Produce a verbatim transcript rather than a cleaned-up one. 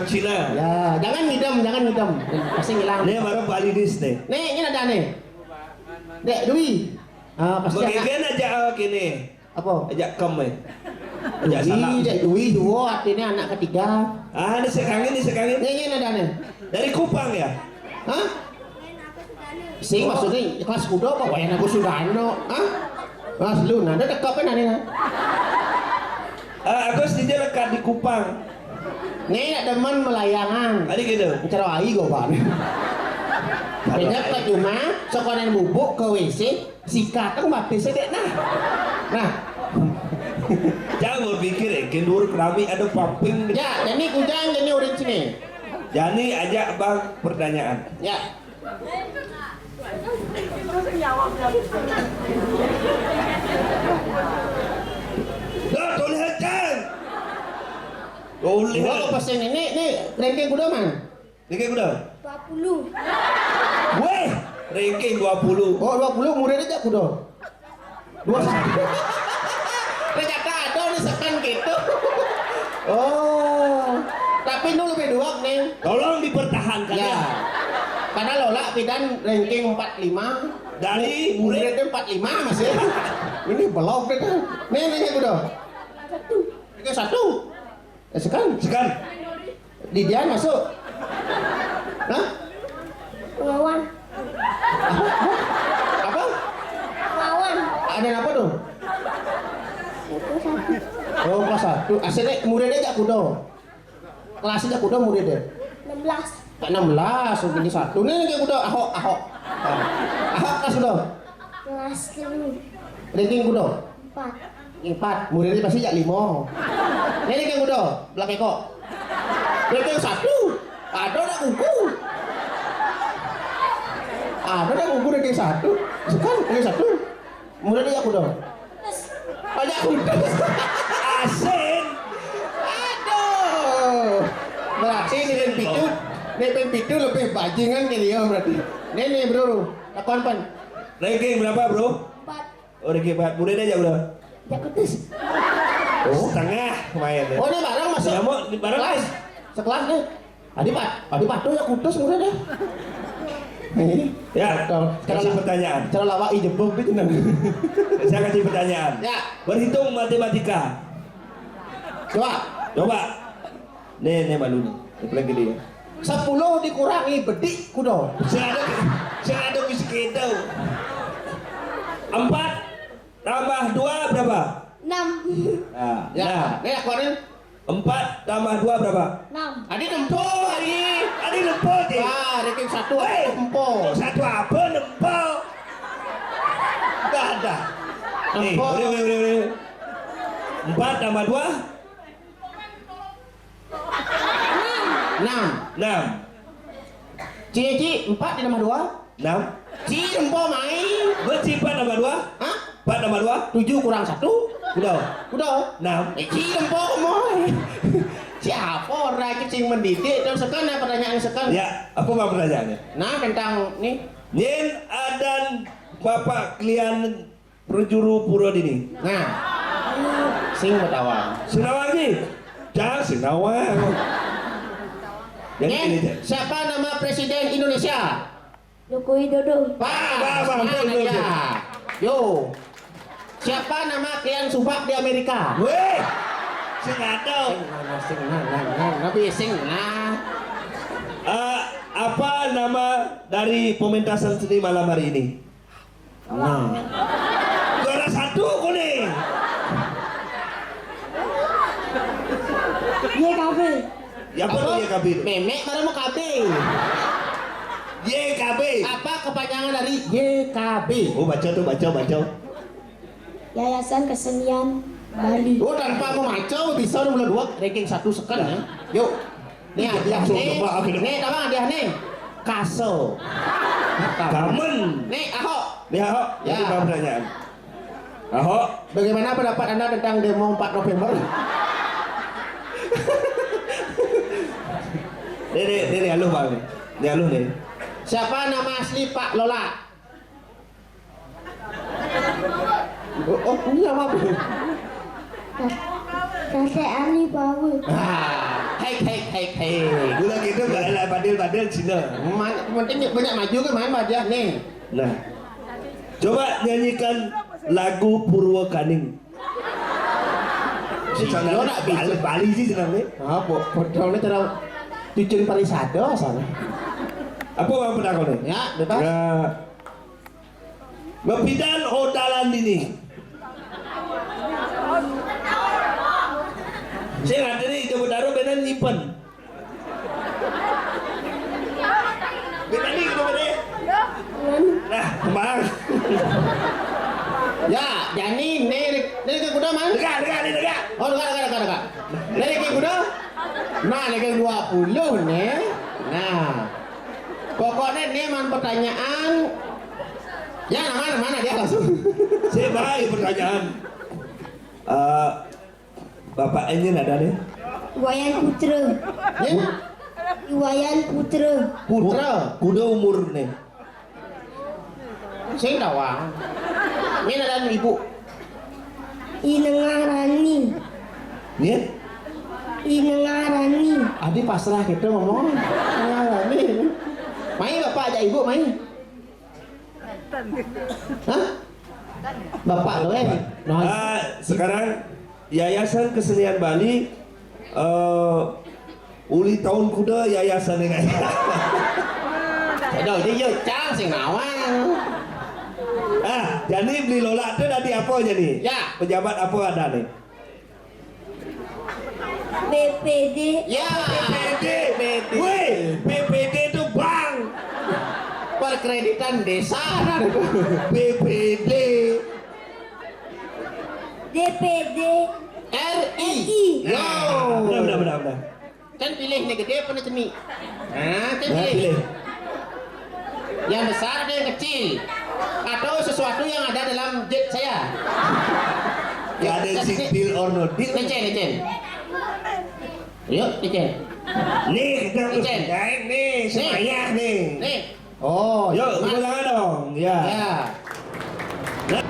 Cina. Ya, jangan ngidam, jangan ngidam. Pasti hilang. Ini baru Bali dis nih. Nih, ini ada nih. Dek Dwi. Ah, pasti ada. Bagaimana aja, oh, gini. Apa? Ajak kem, eh. Ajak Dwi, salam. Dek Dwi, dua, artinya anak ketiga. Ah, ini sekangin, ini sekangin. Ini, ini ada nih. Dari Kupang ya? Hah? Sing maksudnya kelas kuda apa wayang aku Sudano? Hah? Kelas lu, nah, ada dekat kan, nah. Ah, aku sendiri lekat di Kupang. Nih, ada teman melayangan. Tadi gitu. Cara ai gua, Bang. Banyak tak cuma sekolah bubuk ke W C, sikat tuh mati sedek nah. Nah. Jangan berpikir ya, kendur kerami ada paping. Ya, jadi kujang jadi orang sini. Jani ajak bang pertanyaan. Ya. Dah, tulis aja. Tulis. Gua ke pesen ini, nih, ranking kuda, Mang. Ranking kuda? Dua puluh. Weh, ranking dua puluh. Oh, dua puluh, murid aja kuda. Dua satu. Ternyata ada nih sekan gitu. Oh. Tapi nu lebih dua nih. Tolong dipertahankan ya. Ya. Karena Lola pidan ranking empat lima. Dari murid? Muridnya empat lima masih. Ini belum deh. Nih, nih, kuda. Satu. Ini satu. Eh, sekan. Sekan. Didian masuk. Hah? Lawan. Apa? Lawan. Ada apa tuh? Itu satu. Oh, kelas satu. Asli muridnya jak kuda. Kelasnya jak kuda muridnya. Enam belas. Enam belas, oh, ini satu. Nih, nih, kuda Ahok, Ahok. Ah. Ahok kelas kuda. Kelas lima. Ranking kuda. Empat. Empat, muridnya pasti jak lima. Ini kan kuda, belakang kok. Ranking satu. Ada nak kuku. Ada nak kuku ranking satu. Sekarang ranking satu. Muridnya jak kuda. Banyak kuda. Asin. Aduh. Berarti ini pen pitu. Ini pen pitu lebih bajingan kali ya berarti. Ini nih, bro. Lakukan pan. Ranking berapa, bro? Empat. Oh, Ricky Pat, muridnya aja udah. Jakutus. Oh, setengah main ya. Oh, ini bareng masuk. Kamu di bareng kelas. Sekelas nih. Adi Pat, Adi Pat tuh ya kutus muridnya. Ya, kasih pertanyaan. Cara lawak i jebok itu nang. Saya kasih pertanyaan. Ya. Berhitung matematika. Coba. Coba. Nih, nih malu nih. Ini paling gede ya. Sepuluh dikurangi bedik kuda. Saya ada, saya ada bisi kedo. Empat tambah dua berapa? Enam. Nah, ya, nah. Nih, aku nih. Empat tambah dua berapa? Enam. Adi nempo, Adi. Adi nempo, Adi. Wah, ranking satu, hei, nempo. Satu apa nempo? Enggak ada. Nih, nempo. Udah, udah, udah, udah. Empat tambah dua? Enam. Enam. Ci, Ci, empat ditambah dua? Enam. Ci, empo mai. Berarti empat tambah dua? Hah? Empat tambah dua? Tujuh kurang satu? Udah. Udah. Enam. Eh, Ci, empo mai. Siapa orang cacing mendidik? Dan sekarang pertanyaan sekarang. Ya, apa mau pertanyaannya? Nah, tentang nih. Nyen adan bapak kalian Prajuru Pura dini. Nah. Sing betawa. Sing nawang ki. Jangan sing nawang. Jadi, eh, ini, Cek. Siapa nama Presiden Indonesia? Joko Widodo. Pak, Pak, Pak, nah, betul, ya. Betul. Yo. Siapa nama Kian Subak di Amerika? Weh. Sing ada. Sing mana, sing mana, nah, nah, nah, sing, nah. Eh, apa nama dari pementasan seni malam hari ini? Nah. Juara satu kuning. Y K B. Ya, apa tuh apa? Y K B itu? Memek baru mau K B. Y K B. Apa kepanjangan dari Y K B? Oh, baca tuh, baca, baca. Yayasan Kesenian Bali. Oh, tanpa memaco bisa nomor dua, ranking satu sekan ya. Yuk. Nih, dia langsung nih. Coba, aku nih, tabang dia nih. Kaso. Kamen. Nih, Ahok. Nih, Ahok. Ya. Jadi, bang, pertanyaan. Ahok. Bagaimana pendapat Anda tentang demo empat November? Nih, nih, nih, nih, aluh, Bang. Nih, aluh, nih. Siapa nama asli Pak Lola? Oh, oh, ini apa, Bu? Kakek Ali Bawe. Ah, Hei, hei, hei, hei. Gula gitu, badil-badil Cina. Man, penting banyak maju ke mana dia nih? Nah, coba nyanyikan lagu Purwakaning. Si Cina nak Bali, Bali sih Cina nih. Apa? Padahal cara tujuan pariwisata sana. Apa orang pernah kau nih? Ya, bebas. Ya. Mapidan o dalan dini. Sing ada nih, coba taruh benan nyimpen. Benan nih, coba deh. Nah, kembang. Ya, jadi nih, nih ke kuda, Man. Dekat, dekat, nih, dekat. Oh, dekat, dekat, dekat, dekat. Nih ke kuda. Nah, nih ke dua puluh nih. Nah. Pokoknya nih, Man, pertanyaan. Ya, mana, mana dia langsung. Saya baik pertanyaan. Eh, Bapak ini ada nih. Wayan Putra. Nih? Wayan Putra. Putra. Kuda umur nih. Sing tawang. Ini ada ibu. Inengarani. Nih? Inengarani. Adi pasrah gitu ngomong. Inengarani. Mai bapak ajak ibu, mai. Hah? Bapak tuh, eh. Nah, ah, sekarang Yayasan Kesenian Bali, eh, uli tahun kuda yayasan ini. Aduh, dia yo cang sing nawang. Ah, jadi beli lola tuh dari apa aja nih? Ya. Pejabat apa ada nih? B P D. Ya, B P D. B P D. Weh, B P D itu bank. Perkreditan desa. B P D. D P D. R I. Yo. Benar, benar, benar, benar. Kan pilih nih gede apa nih cemik? Nah, kan pilih. Pilih. Yang besar ada yang kecil. Atau sesuatu yang ada dalam jet saya. Ya, ada yang deal or no deal. Licin, licin. Yuk, licin. Nih, kita harus licin. Nih, nih. Semuanya nih. Nih. Oh, yuk, tepuk tangan dong. Ya. Ya. Nah.